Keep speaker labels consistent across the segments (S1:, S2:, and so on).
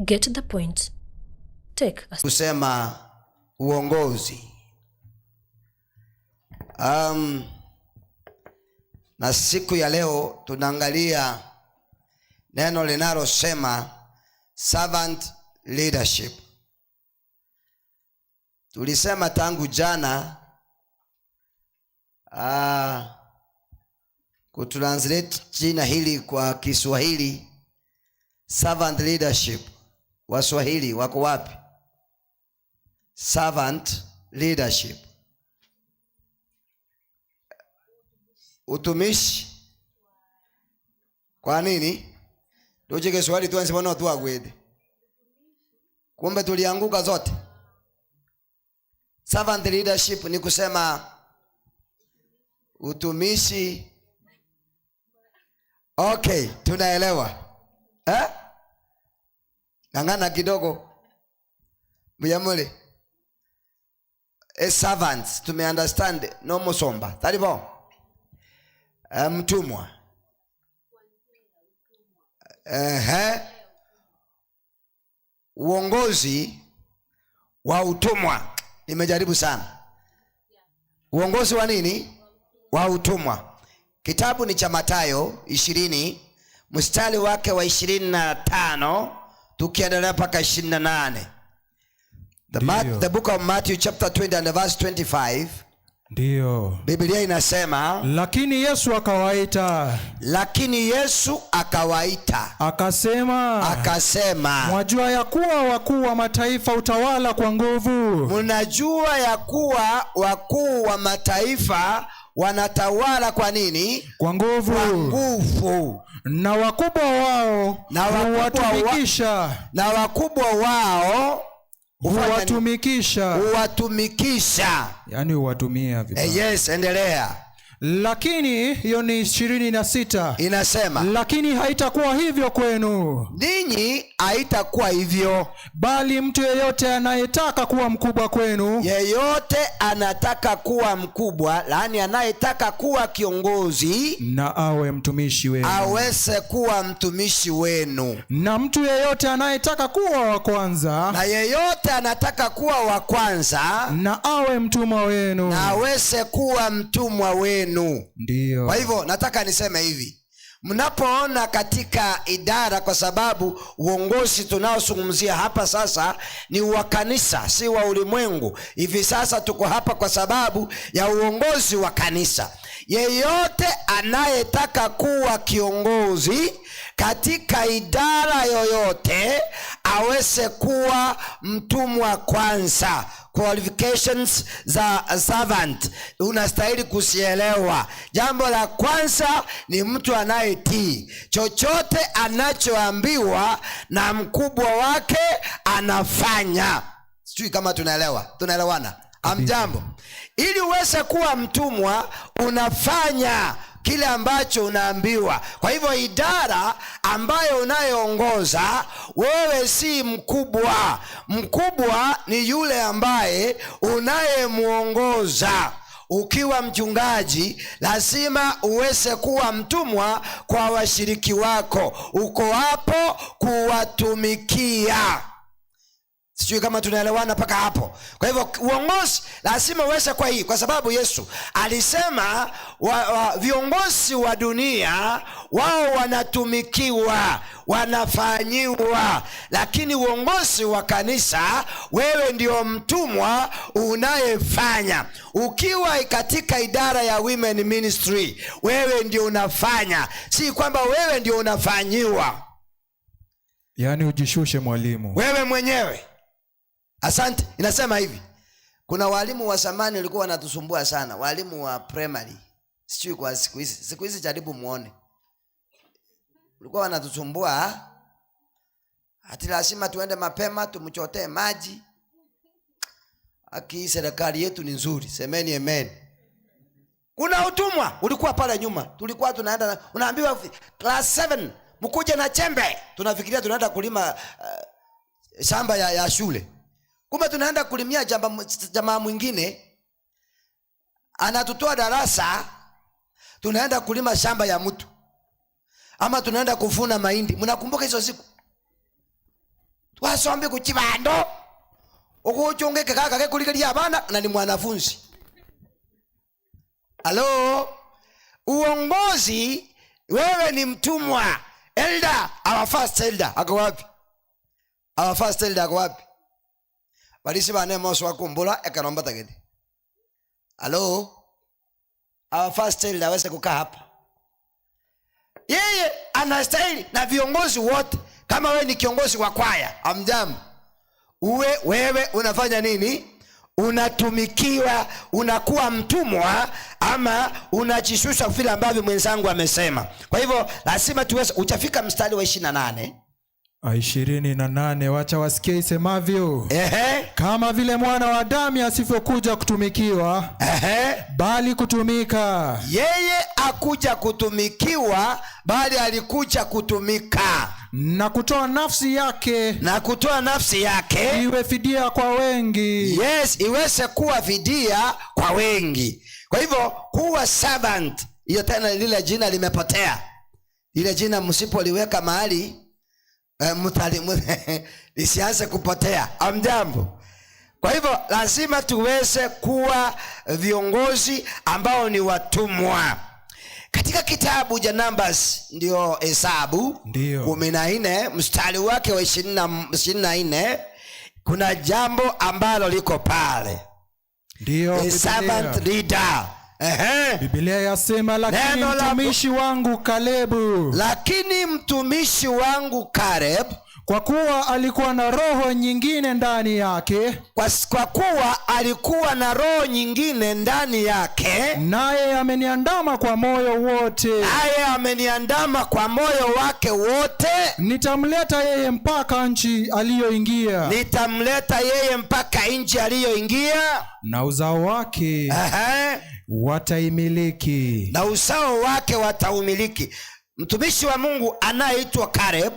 S1: Get the point. Take a
S2: Kusema uongozi. Na siku ya leo tunaangalia neno linalosema servant leadership. Tulisema tangu jana kutranslate jina hili kwa Kiswahili, servant leadership. Waswahili wako wapi? Servant leadership, utumishi. Kwa nini tuje Kiswahili tuanze bona tuagwede? Kumbe tulianguka zote. Servant leadership ni kusema utumishi. Okay, tunaelewa, eh? Ng'ang'ana kidogo, muyamule a servant, tumeunderstand no musomba talibo, mtumwa. Ehe, uongozi wa utumwa. Nimejaribu sana. Uongozi wa nini? Wa utumwa. Kitabu ni cha Mathayo 20 mstari wake wa 25 tukiendelea mpaka 28.
S3: Ndiyo.
S2: The book of Matthew chapter 20 and verse 25.
S3: Ndiyo.
S2: Biblia inasema,
S3: Lakini Yesu akawaita,
S2: lakini Yesu akawaita,
S3: akasema,
S2: akasema,
S3: mwajua ya kuwa wakuu wa mataifa utawala kwa nguvu,
S2: mnajua ya kuwa wakuu wa mataifa wanatawala kwa nini?
S3: Kwa nguvu,
S2: Kwa nguvu.
S3: Na wakubwa wao
S2: Na wakubwa
S3: huwatumikisha,
S2: na wakubwa wao hufanya nini?
S3: Huwatumikisha,
S2: Huwatumikisha.
S3: Yaani huwatumia vibaya.
S2: Yes, endelea.
S3: Lakini hiyo ni 26.
S2: Inasema,
S3: Lakini haitakuwa hivyo kwenu,
S2: ninyi haitakuwa hivyo,
S3: bali mtu yeyote anayetaka kuwa mkubwa kwenu,
S2: yeyote anataka kuwa mkubwa, yaani anayetaka kuwa kiongozi,
S3: na awe mtumishi wenu,
S2: aweze kuwa mtumishi wenu,
S3: na mtu yeyote anayetaka kuwa wa kwanza,
S2: na yeyote anataka kuwa wa kwanza,
S3: na awe mtumwa wenu.
S2: Na aweze kuwa mtumwa wenu.
S3: Ndiyo.
S2: Kwa hivyo nataka niseme hivi, mnapoona katika idara, kwa sababu uongozi tunaozungumzia hapa sasa ni wa kanisa, si wa ulimwengu. Hivi sasa tuko hapa kwa sababu ya uongozi wa kanisa. Yeyote anayetaka kuwa kiongozi katika idara yoyote aweze kuwa mtumwa kwanza. Qualifications za servant unastahili kusielewa. Jambo la kwanza ni mtu anayetii chochote anachoambiwa na mkubwa wake anafanya. Sijui kama tunaelewa, tunaelewana? Amjambo. Ili uweze kuwa mtumwa, unafanya kile ambacho unaambiwa. Kwa hivyo idara ambayo unayoongoza wewe si mkubwa. Mkubwa ni yule ambaye unayemuongoza. Ukiwa mchungaji lazima uweze kuwa mtumwa kwa washiriki wako. Uko hapo kuwatumikia. Sijui kama tunaelewana mpaka hapo. Kwa hivyo uongozi lazima uweze kwa hii, kwa sababu Yesu alisema viongozi wa dunia wao wanatumikiwa, wanafanyiwa, lakini uongozi wa kanisa wewe ndio mtumwa unayefanya. Ukiwa katika idara ya women ministry, wewe ndio unafanya, si kwamba wewe ndio unafanyiwa.
S3: Yaani ujishushe, mwalimu.
S2: Wewe mwenyewe. Asante. Inasema hivi, kuna walimu wa zamani walikuwa wanatusumbua sana, walimu wa primary. Sijui kwa siku hizi, siku hizi jaribu muone, walikuwa wanatusumbua ati lazima tuende mapema tumchotee maji. Aki, serikali yetu ni nzuri, semeni amen. Kuna utumwa ulikuwa pale nyuma, tulikuwa tunaenda, unaambiwa class 7 mkuje na chembe, tunafikiria tunaenda kulima shamba ya shule, kumbe tunaenda kulimia jamaa mwingine anatutoa darasa, tunaenda kulima shamba ya mtu ama tunaenda kuvuna mahindi. Mnakumbuka hizo siku? Twasombe kuchibando ukuchunge kaka kekuligeria abana na ni mwanafunzi. Halo, uongozi, wewe ni mtumwa. Elder, our first elder ako wapi? Our first elder ako wapi? Balisi bane moso wakumbula ekaromba tagete. Halo, our first elder aweze kukaa hapa. Yeye anastahili na viongozi wote. Kama wewe ni kiongozi wa kwaya, amjambo, uwe wewe unafanya nini? Unatumikiwa, unakuwa mtumwa ama unajishusha vile ambavyo mwenzangu amesema. Kwa hivyo lazima tuweze. Utafika mstari wa 28.
S3: 28, wacha wasikie isemavyo. Kama vile mwana wa Adamu asivyokuja kutumikiwa, bali kutumika.
S2: Yeye akuja kutumikiwa, bali alikuja kutumika.
S3: Na kutoa nafsi yake,
S2: na kutoa nafsi yake
S3: iwe fidia kwa wengi.
S2: Yes, iweze kuwa fidia kwa wengi. Kwa hivyo kuwa servant, hiyo tena lile jina limepotea. Lile jina msipoliweka mahali lisianze kupotea. Amjambo. Kwa hivyo lazima tuweze kuwa viongozi ambao ni watumwa. Katika kitabu cha Numbers, ndio Hesabu 14 mstari wake wa 24, kuna jambo ambalo liko pale. A servant leader.
S3: Biblia yasema, lakini mtumishi wangu Kalebu,
S2: lakini mtumishi wangu Caleb,
S3: kwa kuwa alikuwa na roho nyingine ndani yake,
S2: kwa kuwa alikuwa na roho nyingine ndani yake,
S3: naye ameniandama kwa moyo wote,
S2: naye ameniandama kwa moyo wake wote,
S3: nitamleta yeye mpaka nchi aliyoingia,
S2: nitamleta yeye mpaka nchi aliyoingia,
S3: na uzao wake wataimiliki,
S2: na uzao wake wataumiliki. Mtumishi wa Mungu anayeitwa Caleb,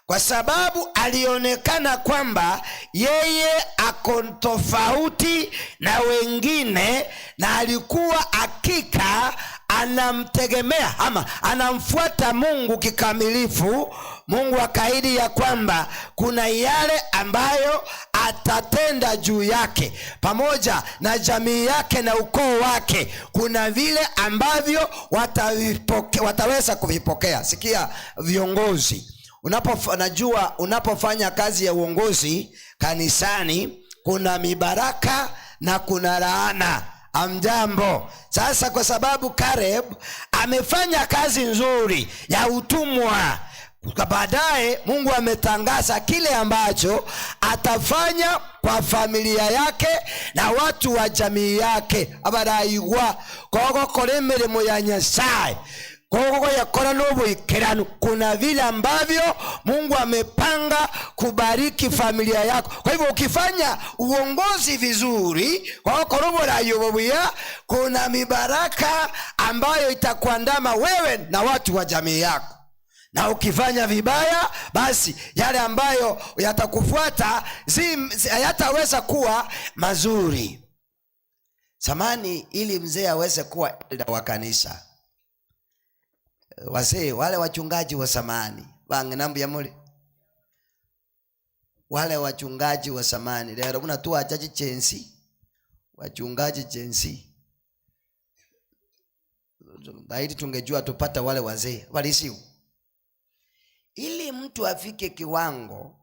S2: kwa sababu alionekana kwamba yeye ako tofauti na wengine, na alikuwa hakika anamtegemea ama anamfuata Mungu kikamilifu. Mungu akaahidi ya kwamba kuna yale ambayo atatenda juu yake pamoja na jamii yake na ukoo wake. Kuna vile ambavyo wataweza kuvipokea. Sikia viongozi, najua unapofanya kazi ya uongozi kanisani kuna mibaraka na kuna laana. Amjambo. Sasa kwa sababu Caleb amefanya kazi nzuri ya utumwa, baadaye Mungu ametangaza kile ambacho atafanya kwa familia yake na watu wa jamii yake. Abarayigwa kogokora emirimo ya Nyasaye, kogoko yakora n'obuikerano. Kuna vile ambavyo Mungu amepanga kubariki familia yako. Kwa hivyo ukifanya uongozi vizuri, kogokora oburayi obuya, kuna mibaraka ambayo itakuandama wewe na watu wa jamii yako. Na ukifanya vibaya, basi yale ambayo yatakufuata hayataweza kuwa mazuri. Zamani ili mzee aweze kuwa elder wa kanisa, wazee wale wachungaji wa zamani bange ya muli, wale wachungaji wa zamani lero mnatuacha chensi, wachungaji chensi daidi, tungejua tupata wale wazee walisiu. Ili mtu afike kiwango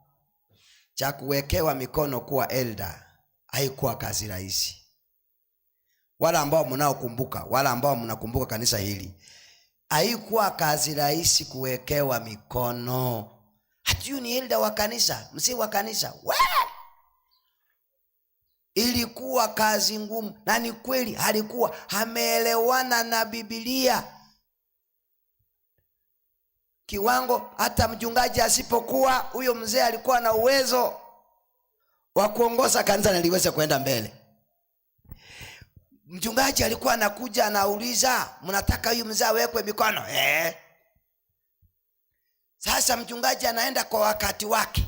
S2: cha kuwekewa mikono kuwa elder, haikuwa kazi rahisi. Wala ambao mnaokumbuka, wala ambao mnakumbuka kanisa hili, haikuwa kazi rahisi kuwekewa mikono. Hatiyu ni elder wa kanisa, mzee wa kanisa. We! Ilikuwa kazi ngumu. Na ni kweli alikuwa ameelewana na Biblia kiwango hata mchungaji asipokuwa, huyo mzee alikuwa na uwezo wa kuongoza kanisa na liweze kwenda mbele. Mchungaji alikuwa anakuja anauliza, mnataka huyu mzee awekwe mikono? Sasa mchungaji anaenda kwa wakati wake,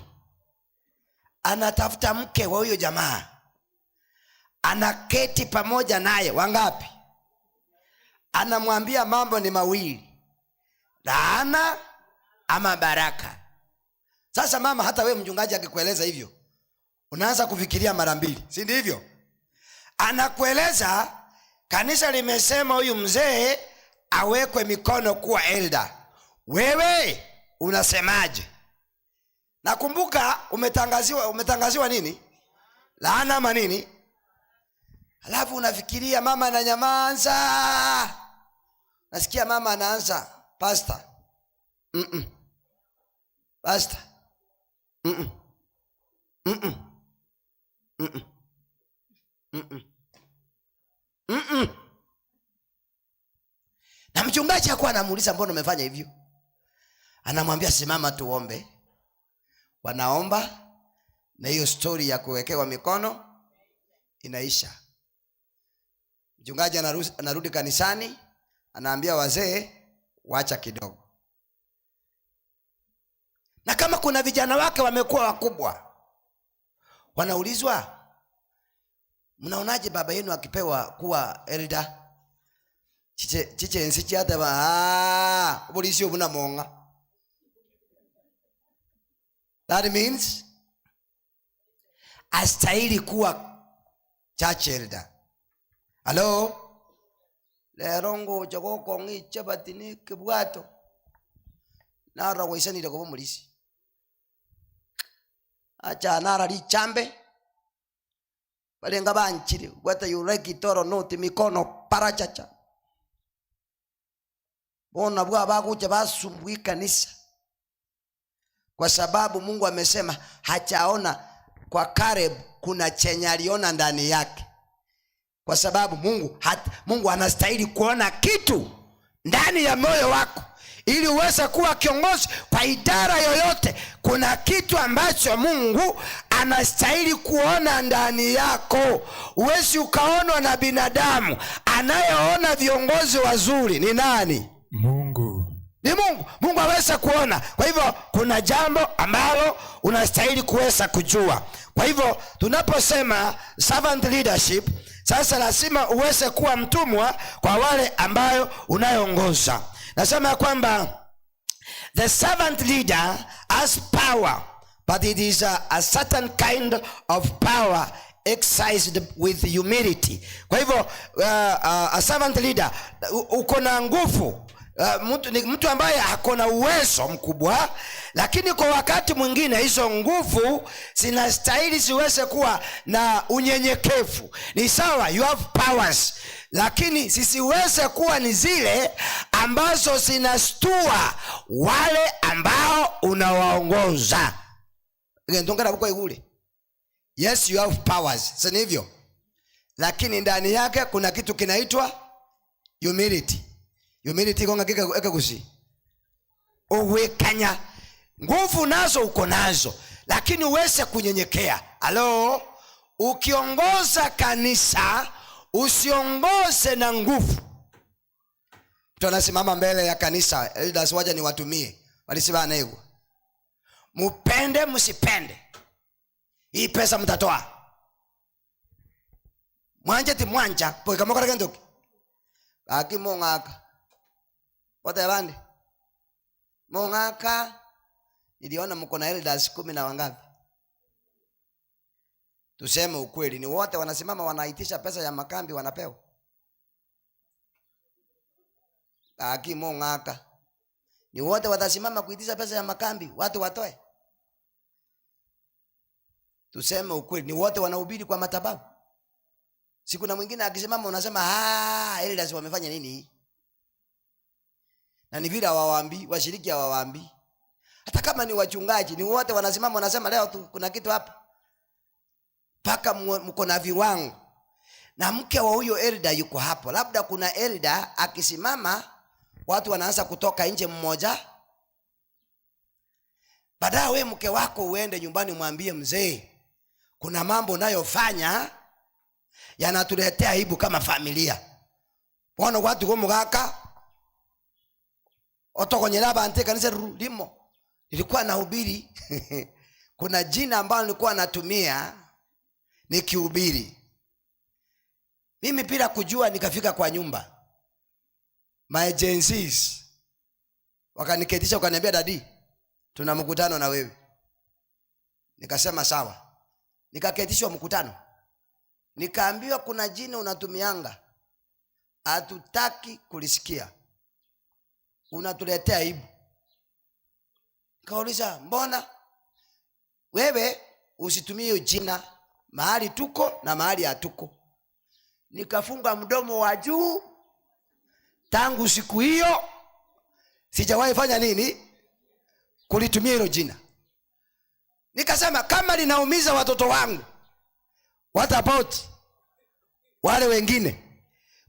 S2: anatafuta mke wa huyo jamaa, anaketi pamoja naye. Wangapi? Anamwambia mambo ni mawili, laana ama baraka. Sasa mama, hata we mchungaji akikueleza hivyo, unaanza kufikiria mara mbili, si ndivyo? Anakueleza kanisa limesema huyu mzee awekwe mikono kuwa elder, wewe unasemaje? Nakumbuka umetangaziwa nini, laana ama nini? Alafu unafikiria, mama ananyamaza, nasikia mama anaanza, "Pastor, Pastor, mm-mm. Mm-mm. Mm-mm. Mm-mm." Na mchungaji hakuwa anamuuliza, "Mbona umefanya hivyo?" Anamwambia, "Simama tuombe." Wanaomba na hiyo stori ya kuwekewa mikono inaisha. Mchungaji anarudi kanisani, anaambia wazee, "Wacha kidogo." Na kama kuna vijana wake wamekuwa wakubwa, wanaulizwa, "Mnaonaje baba yenu akipewa kuwa elder?" Chiche nsi chiateba, "Ah, obulisi obunamonga." That means astahili kuwa church elder. Halo, lero ngucha gokong'a ichabati na ekebwato, narora gwaisanire koba omorisi, acha nara richambe barenga banchire, whether you like it or not, mikono parachacha. Bona bwa bakuja basumbui kanisa, kwa sababu Mungu amesema hachaona kwa Caleb kuna chenye aliona ndani yake, kwa sababu Mungu anastahili kuona kitu ndani ya moyo wako ili uweze kuwa kiongozi kwa idara yoyote. Kuna kitu ambacho Mungu anastahili kuona ndani yako. Huwezi ukaonwa na binadamu. Anayeona viongozi wazuri ni nani?
S3: Mungu.
S2: Ni Mungu. Mungu aweza kuona. Kwa hivyo kuna jambo ambalo unastahili kuweza kujua. Kwa hivyo tunaposema servant leadership, sasa lazima uweze kuwa mtumwa kwa wale ambayo unayoongoza. Nasema ya kwamba the servant leader has power, but it is a certain kind of power exercised with humility. Kwa hivyo a servant leader uko na nguvu. Mtu, ni mtu ambaye ako na uwezo mkubwa, lakini kwa wakati mwingine hizo nguvu zinastahili ziweze kuwa na unyenyekevu. Ni sawa you have powers, lakini zisiweze kuwa ni zile ambazo zinastua wale ambao unawaongoza. Ngentongera buko igule. Yes, you have powers, si ni hivyo? Lakini ndani yake kuna kitu kinaitwa humility. Humility konga kika ekagusi uwekanya. Nguvu nazo uko nazo, lakini uweze kunyenyekea. Halo, ukiongoza kanisa usiongoze na nguvu. Mtu anasimama mbele ya kanisa, elders waja niwatumie walisibana hivyo, mupende msipende, hii pesa mtatoa, mwanje ti mwanja poikamokora kentoki aki mong'aka wote bandi mong'aka. Niliona mko na elders 10 na wangapi? Tuseme ukweli, ni wote wanasimama wanaitisha pesa ya makambi wanapewa? Aki mong'aka, ni wote watasimama kuitisha pesa ya makambi watu watoe? Tuseme ukweli, ni wote wanahubiri kwa matabahu? Siku na mwingine akisimama unasema, "Ah, elders wamefanya nini?" Na ni vile hawawaambii, washiriki hawawaambii. Hata kama ni wachungaji, ni wote wanasimama wanasema leo tu kuna kitu hapa. Mpaka mko na viwango. Na mke wa huyo elder yuko hapo. Labda kuna elder akisimama watu wanaanza kutoka nje mmoja. Baadaye we mke wako uende nyumbani umwambie mzee, kuna mambo unayofanya yanatuletea aibu kama familia. Bona watu go mugaka otokonyera abantu kanisa limo. Nilikuwa nahubiri kuna jina ambalo nilikuwa natumia nikihubiri. Mimi bila kujua nikafika kwa nyumba. My agencies wakaniketisha wakaniambia, "Daddy, tuna mkutano na wewe." Nikasema sawa. Nikaketishwa mkutano, nikaambiwa kuna jina unatumianga, hatutaki kulisikia, unatuletea aibu. Nikauliza, mbona wewe usitumie hiyo jina mahali tuko na mahali hatuko? Nikafunga mdomo wa juu. Tangu siku hiyo sijawahi fanya nini, kulitumia hilo jina. Nikasema kama linaumiza watoto wangu, what about wale wengine?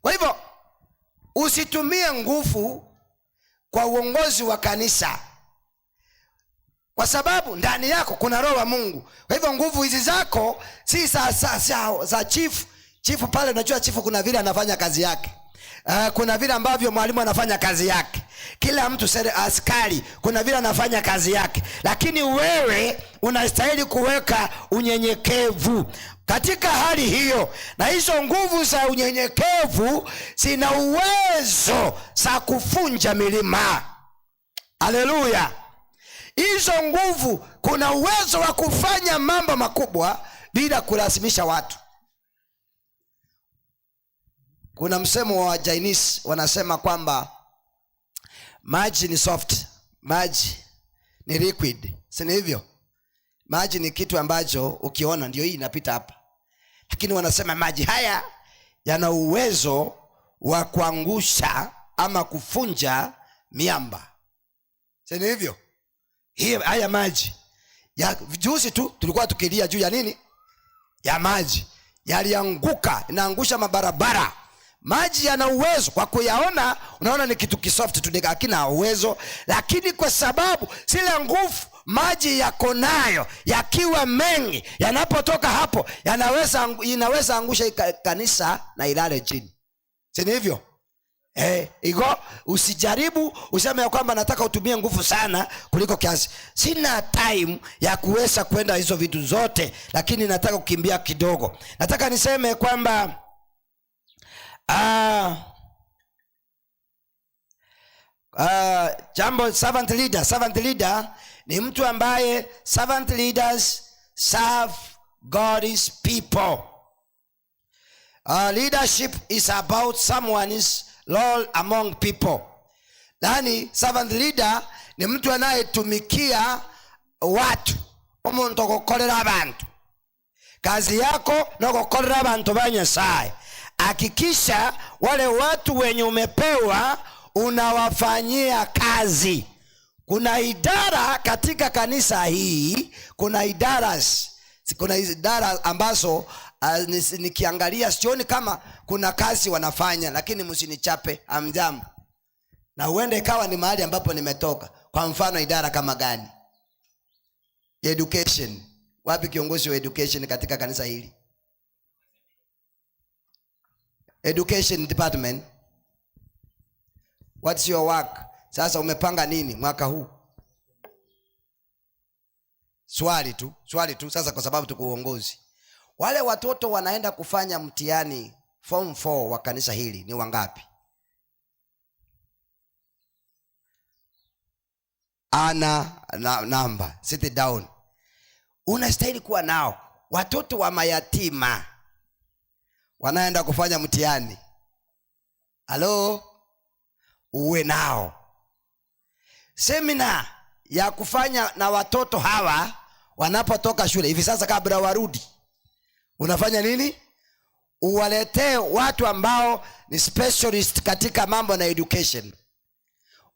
S2: Kwa hivyo usitumie nguvu kwa uongozi wa kanisa, kwa sababu ndani yako kuna roho wa Mungu. Kwa hivyo nguvu hizi zako si za chifu. Chifu pale, unajua chifu kuna vile anafanya kazi yake. Kuna vile ambavyo mwalimu anafanya kazi yake, kila mtu askari kuna vile anafanya kazi yake, lakini wewe unastahili kuweka unyenyekevu katika hali hiyo, na hizo nguvu za unyenyekevu zina uwezo za kufunja milima. Haleluya! Hizo nguvu, kuna uwezo wa kufanya mambo makubwa bila kulazimisha watu. Kuna msemo wa Chinese wanasema kwamba maji ni soft, maji ni liquid, si ni hivyo? Maji ni kitu ambacho ukiona ndio hii inapita hapa, lakini wanasema maji haya yana uwezo wa kuangusha ama kufunja miamba, si ni hivyo? Hii haya maji ya juzi tu tulikuwa tukilia juu ya nini, ya maji yalianguka, inaangusha mabarabara. Maji yana uwezo, kwa kuyaona unaona ni kitu kisoft tu, hakina uwezo, lakini kwa sababu zile nguvu maji yako nayo, yakiwa mengi, yanapotoka hapo inaweza angusha kanisa na ilale chini, si ni hivyo? Igo usijaribu useme ya kwamba nataka utumie nguvu sana kuliko kiasi. Sina time ya kuweza kwenda hizo vitu zote, lakini nataka kukimbia kidogo. Nataka niseme kwamba jambo servant leader. Servant leader ni mtu ambaye, servant leaders serve God's people. Leadership is about someone's role among people. Yani servant leader ni mtu anayetumikia watu, omuntu ogukorera abantu. Kazi yako ni gukorera abantu ba Nyasaye. Hakikisha wale watu wenye umepewa unawafanyia kazi. Kuna idara katika kanisa hii, kuna idara ambazo nikiangalia sioni kama kuna kazi wanafanya, lakini msinichape, amjambo. Na huenda ikawa ni mahali ambapo nimetoka. Kwa mfano idara kama gani? Education. Wapi kiongozi wa education katika kanisa hili? Education department. What's your work? Sasa umepanga nini mwaka huu? Swali tu, swali tu sasa, kwa sababu tuko uongozi. Wale watoto wanaenda kufanya mtihani form 4 wa kanisa hili ni wangapi? Ana na, namba, sit down. Unastahili kuwa nao. Watoto wa mayatima wanaenda kufanya mtihani. Halo? Uwe nao. Semina ya kufanya na watoto hawa wanapotoka shule hivi sasa kabla warudi, unafanya nini? Uwaletee watu ambao ni specialist katika mambo na education,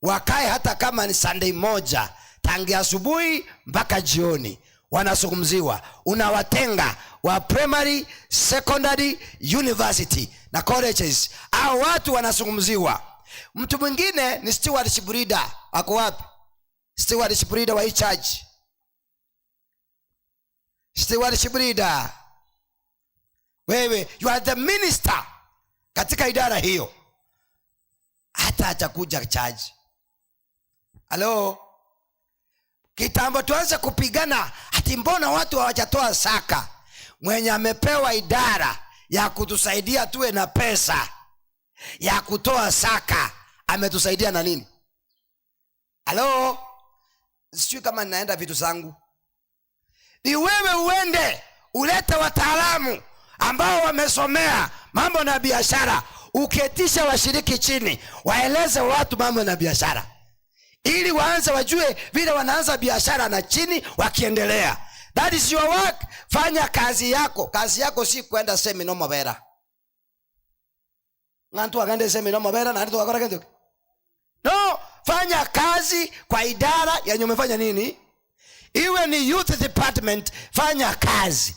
S2: wakae hata kama ni Sunday moja, tangia asubuhi mpaka jioni, wanazungumziwa. Unawatenga wa primary, secondary, university na colleges. Hao watu wanazungumziwa. Mtu mwingine ni stewardship leader. Ako wapi stewardship leader wa hii church? Stewardship leader, wewe you are the minister katika idara hiyo, hata hajakuja church. Halo? Kitambo tuanze kupigana ati mbona watu hawajatoa saka. Mwenye amepewa idara ya kutusaidia tuwe na pesa ya kutoa saka ametusaidia na nini? Halo? Sijui kama ninaenda vitu zangu. Ni wewe uende ulete wataalamu ambao wamesomea mambo na biashara, uketisha washiriki chini, waeleze watu mambo na biashara, ili waanze wajue vile wanaanza biashara na chini wakiendelea. That is your work. Fanya kazi yako. Kazi yako si kwenda semina mobera ng'antu agende semina mobera na akora kintu. No, fanya kazi kwa idara yenye umefanya nini. Iwe ni youth department, fanya kazi.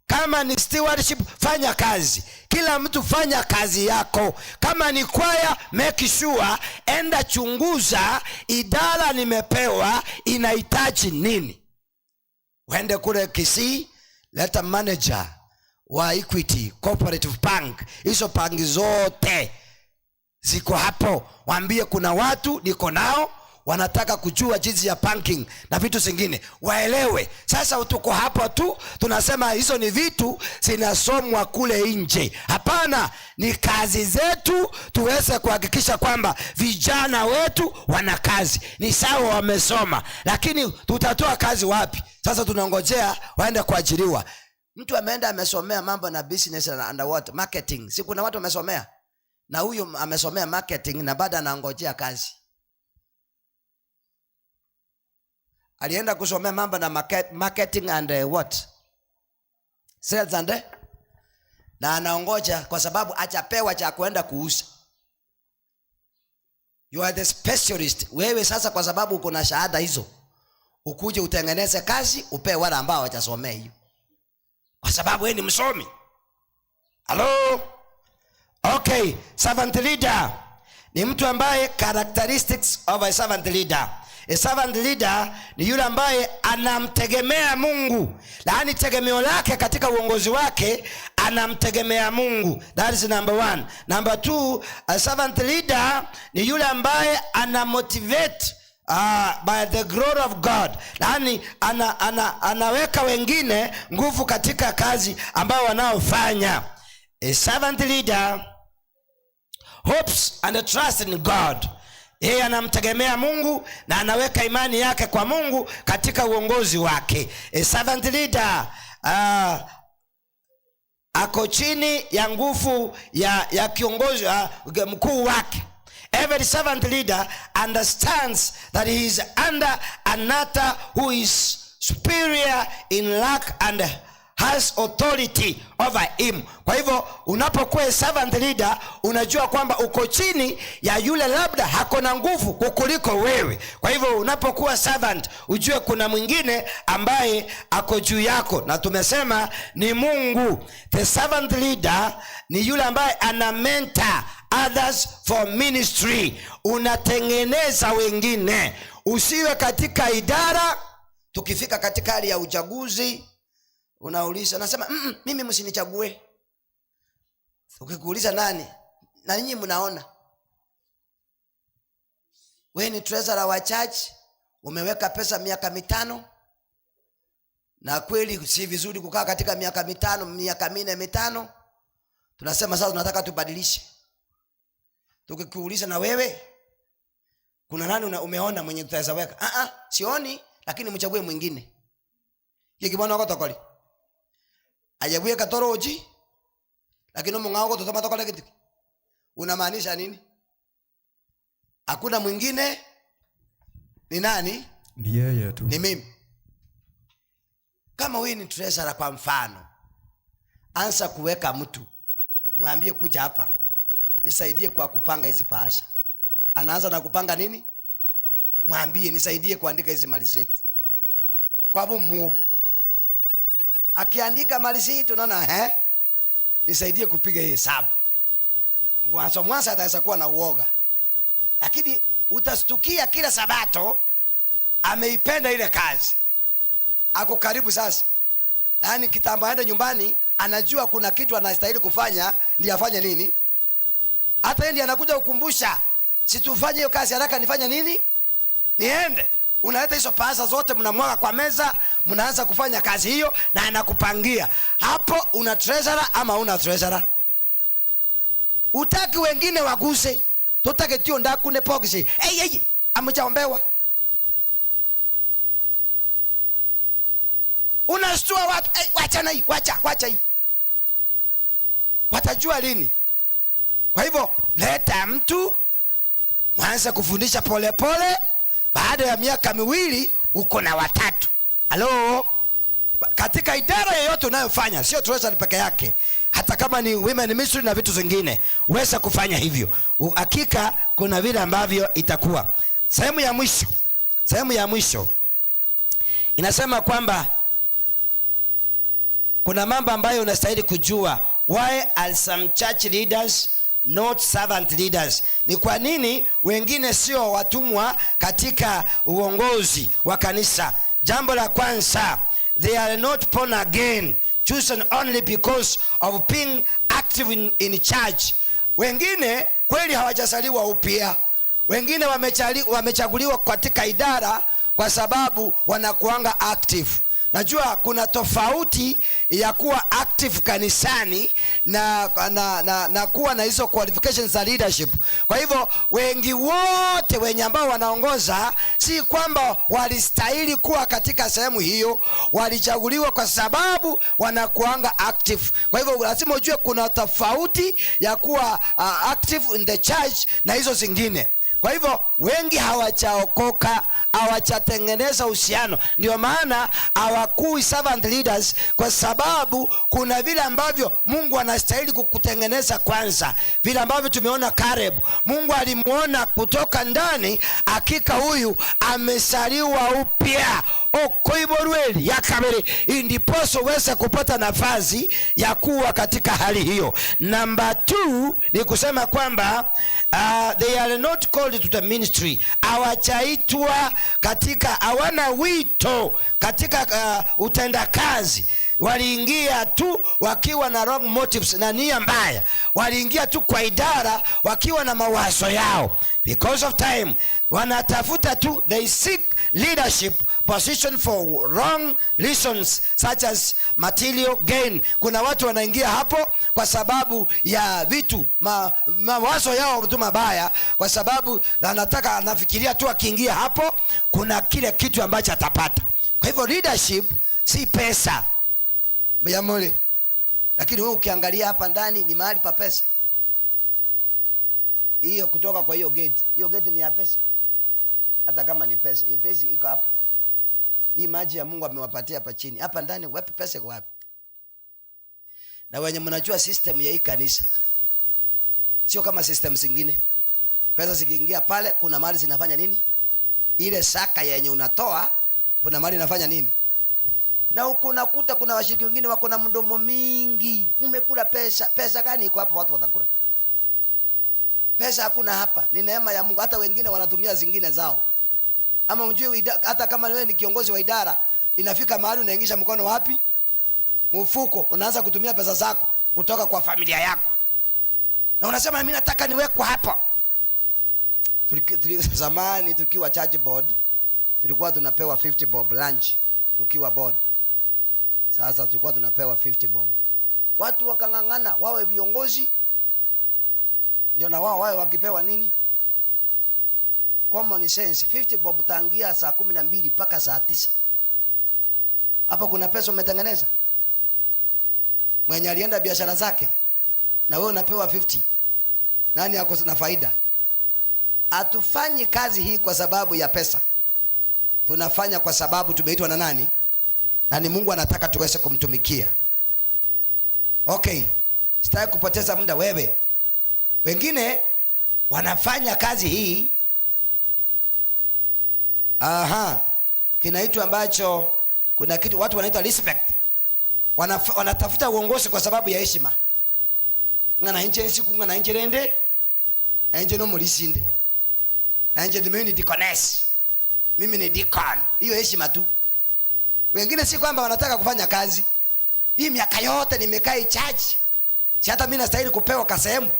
S2: Kama ni stewardship, fanya kazi. Kila mtu fanya kazi yako. Kama ni kwaya, make sure, enda chunguza idara nimepewa inahitaji nini. Uende kule Kisii, leta manager wa Equity Cooperative Bank. Hizo banki zote ziko hapo. Waambie kuna watu niko nao wanataka kujua jinsi ya banking na vitu zingine, waelewe. Sasa tuko hapa tu tunasema hizo ni vitu zinasomwa kule nje. Hapana, ni kazi zetu tuweze kuhakikisha kwamba vijana wetu wana kazi. Ni sawa wamesoma, lakini tutatoa kazi wapi? Sasa tunangojea waende kuajiriwa. Mtu ameenda amesomea mambo na business and what marketing. Si kuna watu wamesomea, na huyo amesomea marketing na bado anangojea kazi. Alienda kusomea mambo na marketing and what? Sales and na anaongoja kwa sababu hajapewa cha kuenda kuuza. You are the specialist. Wewe sasa kwa sababu uko na shahada hizo, ukuje utengeneze kazi, upewe wale ambao hawajasomea hiyo. Kwa sababu wewe ni msomi. Hello? Okay, servant leader ni mtu ambaye, characteristics of a servant leader. A servant leader ni yule ambaye anamtegemea Mungu. Yaani tegemeo lake katika uongozi wake anamtegemea Mungu. That is number one. Number two, a servant leader ni yule ambaye anamotivate by the glory of God. Yaani anaweka wengine nguvu katika kazi ambayo wanaofanya. A servant leader hopes and trusts in God. Yeye anamtegemea Mungu na anaweka imani yake kwa Mungu katika uongozi wake. A servant leader ako chini ya nguvu ya kiongozi mkuu wake. Every servant leader understands that he is under another who is superior in rank and has authority over him. Kwa hivyo unapokuwa servant leader unajua kwamba uko chini ya yule labda hako na nguvu kukuliko wewe. Kwa hivyo unapokuwa servant ujue kuna mwingine ambaye ako juu yako, na tumesema ni Mungu. The servant leader ni yule ambaye ana mentor others for ministry. Unatengeneza wengine. Usiwe katika idara, tukifika katika hali ya uchaguzi unauliza, nasema mimi msinichague. Ukikuuliza nani? Na ninyi mnaona. Wewe ni treasurer wa church, umeweka pesa miaka 5. Na kweli si vizuri kukaa katika miaka 5, miaka 4, 5. Tunasema sasa tunataka tubadilishe. Tukikuuliza na wewe, kuna nani umeona mwenye tutaweza weka? Sioni, lakini mchague mwingine. Yekibona wako tokoli. Ajabuye katoroji, lakini mungao ko tutama tokola kitu. Unamaanisha nini? Hakuna mwingine, ni nani?
S3: Ni yeye tu.
S2: Ni mimi. Kama wewe ni treasurer kwa mfano, anza kuweka mtu, mwambie kuja hapa, nisaidie kwa kupanga hizi bahasha. Anaanza na kupanga nini? Mwambie nisaidie kuandika hizi malisiti. Kwa hapo mugi. Akiandika malisiti unaona nisaidie kupiga hii hesabu. Mwanzo mwanzo ataweza kuwa na uoga. Lakini utastukia kila Sabato ameipenda ile kazi. Ako karibu sasa. Yaani kitambo aende nyumbani anajua kuna kitu anastahili kufanya, ndiye afanye nini? Hata yeye ndiye anakuja kukumbusha, situfanye hiyo kazi haraka, nifanye nini? Niende. Unaleta hizo pesa zote mnamwaga kwa meza, mnaanza kufanya kazi hiyo na anakupangia. Hapo una treasurer ama una treasurer? Utaki wengine waguse. Tutake tio ndakune pokisi. Hey hey, amechaombewa. Una Unashtua watu, hey, wacha na hii, wacha, wacha hii. Watajua lini? Kwa hivyo leta mtu mwanze kufundisha polepole, baada ya miaka 2 uko na 3. Halo, katika idara yoyote unayofanya, sio treasury peke yake, hata kama ni women ministry na vitu zingine, uweze kufanya hivyo. Hakika kuna vile ambavyo itakuwa. Sehemu ya mwisho, sehemu ya mwisho inasema kwamba kuna mambo ambayo unastahili kujua. Why are some church leaders not servant leaders? Ni kwa nini wengine sio watumwa katika uongozi wa kanisa? Jambo la kwanza, they are not born again, chosen only because of being active in church. Wengine kweli hawajazaliwa upya. Wengine wamechaguliwa katika idara kwa sababu wanakuanga active. Najua kuna tofauti ya kuwa active kanisani na kuwa na hizo qualifications za leadership. Kwa hivyo wengi wote wenye ambao wanaongoza si kwamba walistahili kuwa katika sehemu hiyo, walichaguliwa kwa sababu wanakuanga active. Kwa hivyo lazima ujue kuna tofauti ya kuwa active in the church na hizo zingine. Kwa hivyo wengi hawajaokoka, hawajatengeneza uhusiano. Ndio maana hawakui servant leaders, kwa sababu kuna vile ambavyo Mungu anastahili kukutengeneza kwanza. Vile ambavyo tumeona Caleb, Mungu alimuona kutoka ndani, hakika huyu amesaliwa upya. Okoiborweli ya kabiri, ndiposo uweze kupata nafasi ya kuwa katika hali hiyo. Number 2 ni kusema kwamba they are not called to the ministry. Hawajaitwa katika, hawana wito katika utendakazi. Waliingia tu wakiwa na wrong motives na nia mbaya. Waliingia tu kwa idara wakiwa na mawazo yao. Because of time, wanatafuta tu, they seek leadership position for wrong reasons such as material gain. Kuna watu wanaingia hapo kwa sababu ya vitu, mawazo yao tu mabaya, kwa sababu anataka, anafikiria tu akiingia hapo kuna kile kitu ambacho atapata. Kwa hivyo leadership si pesa. Yamole. Lakini wewe ukiangalia hapa ndani ni mahali pa pesa. Hiyo kutoka kwa hiyo gate, hiyo gate ni ya pesa. Hata kama ni pesa, hiyo pesa iko hapa. Hii maji ya Mungu amewapatia hapa chini. Hapa ndani wapi pesa iko wapi? Na wenye mnajua system ya hii kanisa sio kama system zingine. Pesa zikiingia pale kuna mali zinafanya nini? Ile saka yenye unatoa kuna mali inafanya nini? Na huko unakuta kuna washiriki wengine wako na mdomo mingi. Mmekula pesa. Pesa gani iko hapa watu watakula? Pesa hakuna hapa. Ni neema ya Mungu. Hata wengine wanatumia zingine zao. Ama mjue hata kama wewe ni kiongozi wa idara, inafika mahali unaingisha mkono wapi? Mfuko. Unaanza kutumia pesa zako kutoka kwa familia yako. Na unasema mimi nataka niwekwe hapa. Zamani tukiwa church board, tulikuwa tunapewa 50 bob lunch tukiwa board. Sasa tulikuwa tunapewa 50 bob. Watu wakangangana wawe viongozi, ndio na wao wawe wakipewa nini? Common sense. 50 bob tangia saa 12 mpaka saa 9. Hapo kuna pesa umetengeneza? Mwenye alienda biashara zake na wewe unapewa 50. Nani ako na faida? Hatufanyi kazi hii kwa sababu ya pesa. Tunafanya kwa sababu tumeitwa na nani? Na ni Mungu anataka tuweze kumtumikia. Okay, sitaki kupoteza muda wewe. Wengine wanafanya kazi hii. Aha, kinaitwa ambacho kuna kitu watu wanaita respect. Wanatafuta uongozi kwa sababu ya heshima. Ngana nje nsiku ngana nje rende. Nje no mulisinde. Nje mimi ni deaconess. Mimi ni deacon. Hiyo heshima tu. Wengine si kwamba wanataka kufanya kazi. Hii miaka yote nimekaa church. Si hata mimi nastahili kupewa kasehemu.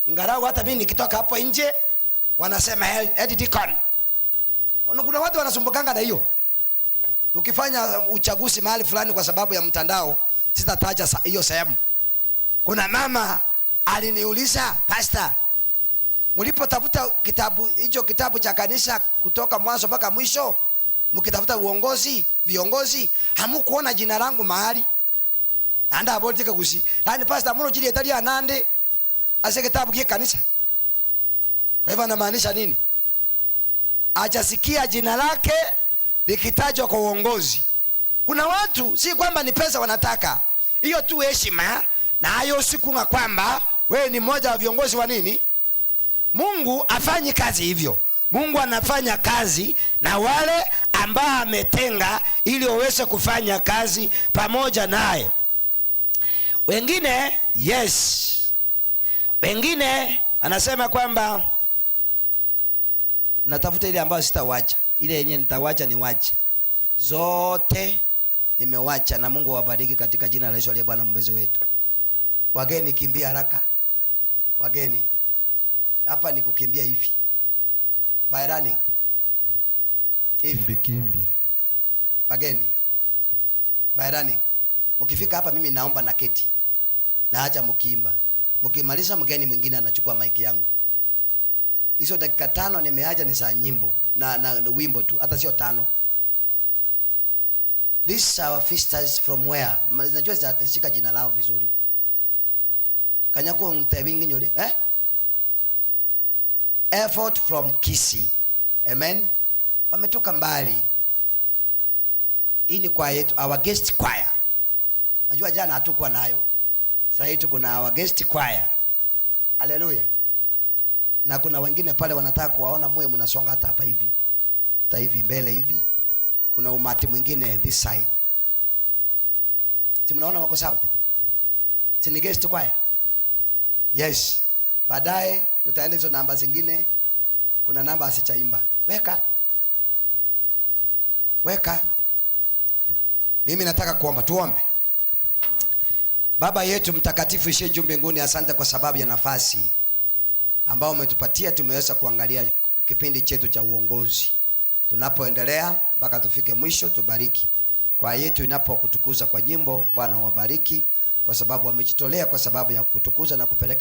S2: Ngarau hata mimi nikitoka hapo nje wanasema head deacon. Kuna watu wanasumbukanga na hiyo. Tukifanya uchaguzi mahali fulani kwa sababu ya mtandao, sitataja hiyo sehemu. Kuna mama aliniuliza, pastor, mlipotafuta kitabu hicho, kitabu cha kanisa kutoka mwanzo mpaka mwisho, Mkitafuta uongozi, viongozi, hamukuona jina langu mahali. Anda aboltika kusi. Yaani pastor muno chili etali anande ase kitabu kie kanisa. Kwa hivyo anamaanisha nini? Hajasikia jina lake likitajwa kwa uongozi. Kuna watu si kwamba ni pesa wanataka, hiyo tu heshima, na hayo sikunga kwamba wewe ni mmoja wa viongozi wa nini. Mungu afanyi kazi hivyo. Mungu anafanya kazi na wale ambao ametenga ili waweze kufanya kazi pamoja naye. Wengine yes, wengine anasema kwamba natafuta ile ambayo sitawacha, ile yenye nitawacha niwache zote, nimewacha. Na Mungu awabariki katika jina la Yesu aliye Bwana mwombezi wetu. Wageni kimbia haraka, wageni hapa ni kukimbia hivi, by running hivi.
S3: Kimbi kimbi.
S2: Wageni by running. Mkifika hapa mimi naomba na keti, naacha mkiimba. Mkimaliza mgeni mwingine anachukua mic yangu. Hizo dakika 5 nimeacha ni saa nyimbo na wimbo tu, hata sio 5. These are our visitors from where? Najua sitashika jina lao vizuri. Kanyako mtebingi nyole, eh? Effort from Kisii. Amen. Wametoka mbali. Hii ni kwaya yetu, our guest choir. Najua jana hatukuwa nayo. Sasa hii tuko na our guest choir. Hallelujah. Na kuna wengine pale wanataka kuwaona muwe mnasonga hata hapa hivi. Hata hivi mbele hivi. Kuna umati mwingine this side. Si mnaona wako sawa? Si ni guest choir? Yes. Baadaye tutaenda hizo namba zingine. Kuna namba asichaimba. Weka. Weka. Mimi nataka kuomba, tuombe. Baba yetu mtakatifu ishiye juu mbinguni, asante kwa sababu ya nafasi ambao umetupatia tumeweza kuangalia kipindi chetu cha uongozi. Tunapoendelea mpaka tufike mwisho, tubariki. Kwa yetu inapokutukuza kwa nyimbo, Bwana wabariki kwa sababu wamejitolea kwa sababu ya kutukuza na kupeleka